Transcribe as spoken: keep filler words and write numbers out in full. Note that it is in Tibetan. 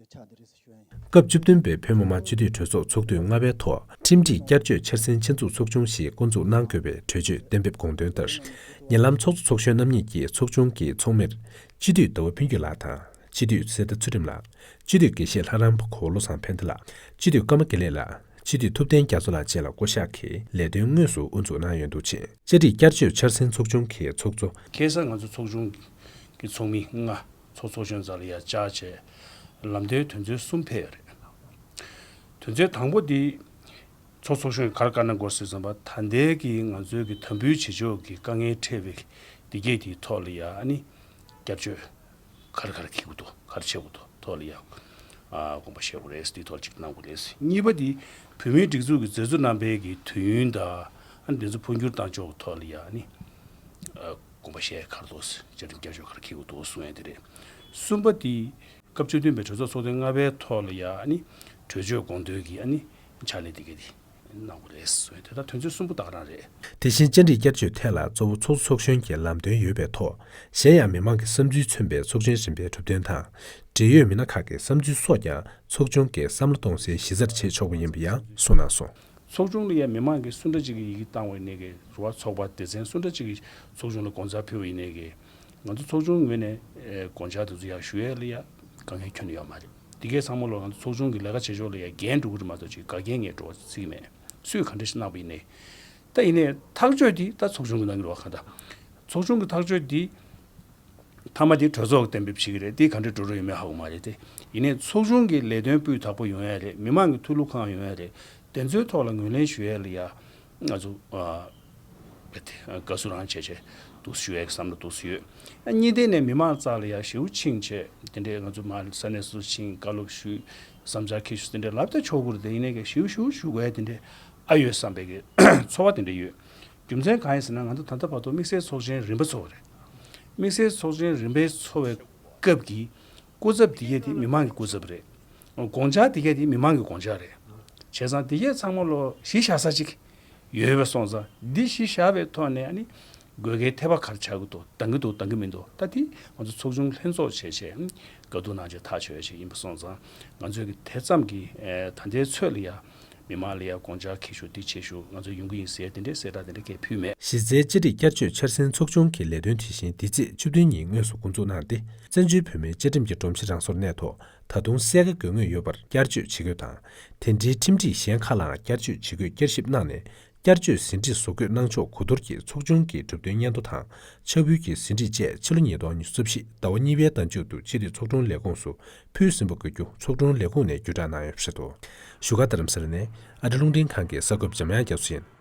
ཆགས་འདི་རེད་ཟེར་ཞུ་ཡ་ཡིན། སྐབས་བཅུ་བདུན་པའི་བོད་མི་མང་སྤྱི་འཐུས་གྲོས་ཚོགས་ཚོགས་དུས་ལྔ་པའི་ཐོག་ཁྲིམས་སྒྲིག་བསྐྱར་བཅོས་འཆར་ཟིན་ཆེད་འཛུགས་ཚོགས་ཆུང་ཞིག་བསྐོ་འཛུགས་གནང་དགོས་པའི་གྲོས་ཆོད་གཏན་འབེབས་དགོངས་དོན་ལྟར། ཉེ་ལམ་ཚོགས་གཙོ་ཚོགས་གཞོན་རྣམ་གཉིས་ཀྱིས་ཚོགས་ཆུང་གི་ཚོགས་མིར། སྤྱི་འཐུས་ཟླ་བ་ཕུན་སྐྱིད་ལགས་དང་། སྤྱི་འཐུས་གསེར་རྟ་ཚུལ་ཁྲིམས་ལགས། སྤྱི་འཐུས་དགེ་བཤེས་ལྷ་རམས་པ་གོ་བློ་བཟང་ཕན་བདེ་ལགས། སྤྱི་འཐུས་ཀརྨ་དགེ་ལེགས་ལགས། སྤྱི་འཐུས་ཐུབ་བསྟན་རྒྱ་མཚོ་ལགས་བཅས་ལ་བསྐོ་གཞག་གིས་ལས་དོན་དངོས་སུ་དབུ་འཛུགས་གནང་ཡོད་འདུག་ཅིང་། བཅའ་སྒྲིག་བསྐྱར་བཅོས་འཆར་ཟིན་ཚོགས་ཆུང་གི་ཚོགས་གཙོ། ཁ་སང་ང་ཚོ་ཚོགས་ཆུང་གི་ཚོགས་མི་ལྔ་ཚོགས་ཚོགས་གཞོན་རྩ་ལ་ཡར་བཅར་བྱས་ལམ་སྟོན་དོན་ཚན་གསུམ་ཕེབས་ཡོད་རེད། དོན་ཚན་དང་པོ་འདི་ཚོགས་ཚོགས་གཞོན་ག་རེ་བཀའ་གནང་དགོས་ཟེར་ཙམ་པ། ད་ལྟའི་གི་ང་ཚོའི་གི་དམ་འབུལ་བྱེད་ཕྱོགས་ཀྱི་དཀའ་ངལ་འཕྲད་པའི་འདི་གས་དེའི་ཐོག་ལ་ཡ་ཨ་ནི་བསྐྱར་བཅོས་ག་རེ་ག་རེ་འཁྱེར་དགོས་འདུག་ག་རེ་བྱེད་དགོས་འདུག་ཐོག་ལ་ཡ་ཨ་དགོངས་པ་བཞེས་དགོས་རེད། འདིའི་ཐོག་ཅིག་གནང་དགོས་རེད། གཉིས་པ་འདི་བོད་མིའི་སྒྲིག་འཛུགས་ཀྱི་མཛད་གཙོ་རྣམ་པའི་གི་དུས་ཡུན་དང་ཨ་ནི་དེ་ཚོ་འཕོ་འགྱུར་བཏང་ཕྱོགས་ཀྱི་ཐོག་ལ་ཡ་ཨ་ནི་ཨ་དགོངས་པ་བཞེས་ག་རེ་འདུག་བཅའ་ཁྲིམས་བསྐྱར་བཅོས་ག་རེ་འཁྱེར་དགོས་འདུག་གསུང་ཡ་དེ་རེད། གསུམ་པ་འདི་སྐབས་བཅུ་བདུན་པའི་གྲོས་ཚོགས་ཚོགས་ཐེངས་ལྔ་པའི་ཐོག་ལ་ཡ་ཨ་ནི་གྲོས་ཆོད་དགོངས་དོན་གྱི་ཨ་ནི་ཕྱག་ལས་དེ་ག་དེ་གནང་དགོས་རེད་ཟེར། དེ་ལྟར་དོན་ཚན་གསུམ་པོ་ད་ག་རང་རེད། དེ་བཞིན་བཅར་འདྲི་བསྐྱར་བཅོས་ཐད་ལ་གཙོ་བོ་ཚོགས་གཙོ་ཚོགས་གཞོན་གྱི་ལམ་སྟོན་ཡོད་པའི་ཐོག་གཞན་ཡང་མི་མང་གི་བསམ་ཚུལ་མཚོན་པའི་ཚོགས་ཆེན་རིམ་པའི་གྲུབ་དོན་དང་། འབྲེལ་ཡོད་མི་སྣ་ཁག་གི་བསམ་ཚུལ་སོགས་ཀྱང་ཚོགས་ཆུང་གིས་བསམ་བློ་གཏོང་སའི་གཞི་རྩར་བྱེད་ཆོག་པ་ཡིན་པ་ཡང་གསུངས་གནང་སོང་། ཚོགས་ཆུང་ལ་ཡང་མི་མང་གི་སུ་འདྲ་ཅིག་གིས་ཡི་གེ་བཏང་བ་ཡིན་ནའི་གི་རུ་བ་ཚོགས་པ་སྡེ་ཚན་སུ་འདྲ་ཅིག་གིས་ཚོགས་ཆུང་ལ་དགོངས་འཆར་ཕུལ་བ་ཡིན་ནའི་གི་ང་ཚོ་ཚོགས་ཆུང་ངོས་ནས་ཨེ་དགོངས་འཆར་དེ་ཚོ་ཡར་ཞུ་ཡས་ལ་ཡ་དཀའ་ངལ་ཁྱོན་ནས་ཡོད་མ་རེད། འདི་གའི་ཚང་མ་ལོ་ང་ཚོ་ཚོགས་ཆུང་གི་ལས་ཀ་བྱེད་ཕྱོགས་ལ་ཡ་འགན་འགྲོ་གི་རེད་མ་གཏོགས་ཅིག་འགལ་རྐྱེན་ངས་འགྲོ་བ་བརྩི་གི་མེད། སུས་ག་འདྲ་ཞིག་གནང་བ་ཡིན་ནའི། ད་ཡིན་ནའི་ཐག་གཅོད་འདི་ད་ཚོགས་ཆུང་གི་གནང་གི་རེད་བ། གང་ལྟར་ཚོགས་ཆུང་གི་ཐག་གཅོད་འདི་མཐའ་མ་དེ་གྲོས་ཚོགས་ཀྱིས་གཏན་འབེབས་བྱེད་ཀྱི་རེད། དེ་ག་འདྲ་འགྲོ་འགྲོ་ཡོད་མེད་ཧ་གོ་མ་རེད་དེ། ཡིན་ནའི་ཚོགས་ཆུང་གི་ལས་དོན་སྤུས་དག་པོ་ཡོང་ཡ་རེད། མི་མང་གི་ཐུགས་ལུགས་གང་ཡོང་ཡ་རེད། དེ་ཚོའི་ཐོག་ལ་ངོས་ལེན་ཞུ་ཡ་ལ་ཡ་ང་ཚོ་ཨ་བཀའ་ཟུར་རང་བྱས་བྱས་འདུག་ཞུ་ཡ་གི་བསམ་བློ་འདུག་ཡོད། ཨ་གཉིས་ལྡན་ནས་མི་མང་རྩ་ལ་ཡ་ཞེའུ་ཕྱིན་བྱས་དེ་འདྲས་ང་ཚོ་མ་ས་གནས་སུ་ཕྱིན་བཀའ་སློབ་ཞུས་བསམ་འཆར་འཁྱེར་ཞུ་དེ་འདྲས་ལབ་ད་ཆོག་གི་རེད་དེ། ཡིན་ནའི་གི་ཞེའུ་ཞེའུ་ཞུ་དགོས་ཡ་དེ་འདྲས་ཨ་ཡོད་བསམ་པའི་གི་ཚོར་བ་དེ་འདྲས་ཡོད། རྒྱུ་མཚན་གང་ཡིན་ཟེར་ན་ང་ཚོ་ད་ལྟ་བར་དུ་དམིགས་བསལ་ཚོགས་ཆེན་རིམ་པ་ཚོགས་རེད། དམིགས་བསལ་ཚོགས་ཆེན་རིམ་པའི་ཚོགས་པའི་སྐབས་ཀྱི་སྐུ་ཚབ་དེ་གས་དེ་མི་མང་གི་སྐུ་ཚབ་རེད། དགོངས་འཆར་དེ་གས་དེ་མི་མང་གི་དགོངས་འཆར་རེད། བྱས་ཙང་དེ་གས་ཚང་མ་ལོ་གཞི་བཞག་ས་ཅིག་ཡོད་པ་སོང་ཙང་འདི་གཞི་བཞག་པའི་ཐོག་ནས་ཨ་ནི་དགོས་གལ་ཐེ་བ་ག་རེ་ཆགས་ཀྱི་འདུག་འདང་གི་འདུག་འདང་གི་མི་འདུག་ད་དེ་ང་ཚོ་ཚོགས་ཆུང་ལྷན་ཚོགས་བྱས་བྱས་བཀའ་བསྡུར་གནང་བྱས་ཐག་ཆོད་བྱས་ཡིན་པ་སོང་ཙང་ང་ཚོས་ཀྱི་དེ་ཙམ་གྱི་ད་ལྟའི་ཚོད་ལ་ཡ། མི་མང་ལ་ཡང་དགོངས་འཆར་འཁྱེར་ཤོག་འདི་བྱེད་ཤོག་ང་ཚོ་ཡོང་གི་ཡིན་ཟེར་དེ་འདྲའི་གསལ་བསྒྲགས་དེ་འདྲ་སྐད་ཕུལ་མེད། གཞི་རྩའི་བཅའ་སྒྲིག་བསྐྱར་བཅོས་འཆར་ཟིན་ཚོགས་ཆུང་གི་ལས་དོན་དེ་བཞིན་འདི་ཚེས་བཅུ་བདུན་ཉིན་དངོས་སུ་འགོ་འཛུགས་གནང་སྟེ། བཙན་བྱོལ་བོད་མིའི་བཅའ་ཁྲིམས་ཀྱི་སྒྲོམ་གཞི་རང་སོར་གནས་ཐོག་ད་དུང་གསལ་ཁ་དགོས་ངེས་ཡོད་པར་བསྐྱར་བཅོས་བྱེད་དགོས་དང་། དེ་འབྲེལ་ཁྲིམས་སྒྲིག་གཞན་ཁག་ལའང་བསྐྱར་བཅོས་བྱེད་དགོས་བསྐྱར་ཞིབ་གནང་ནས། བསྐྱར་བཅོས་ཟིན་བྲིས་བཟོ་འགོད་གནང་ཕྱོགས་གོ་བསྡུར་གྱིས་ཚོགས་ཆུང་གི་གྲུབ་དོན་སྙན་ཐོ་དང་། ཕྱག་ཕུལ་གྱི་ཟིན་བྲིས་བཅས་ཕྱི་ལོ་ཉིས་སྟོང་ཉི་ཤུ་རྩ་བཞི་ཟླ་བ་གཉིས་པའི་ཟླ་མཇུག་ཏུ་ཕྱི་དྲིལ་ཚོགས་དྲུང་ལས་ཁུངས་སུ་ཕུལ་ཟིན་པ་དགོས་རྒྱུ་ཚོགས་དྲུང་ལས་ཁུངས་ནས་བརྒྱུད་བསྒྲགས་གནང་ཡོད་པ་རེད་འདུག་བཞུགས་སྒར་རྡ་རམ་ས་ལ་ནས་ཨ་རི་རླུང་འཕྲིན་ཁང་གི་གསར་འགོད་པ་འཇམ་དབྱངས་རྒྱ་མཚོ་ཡིན།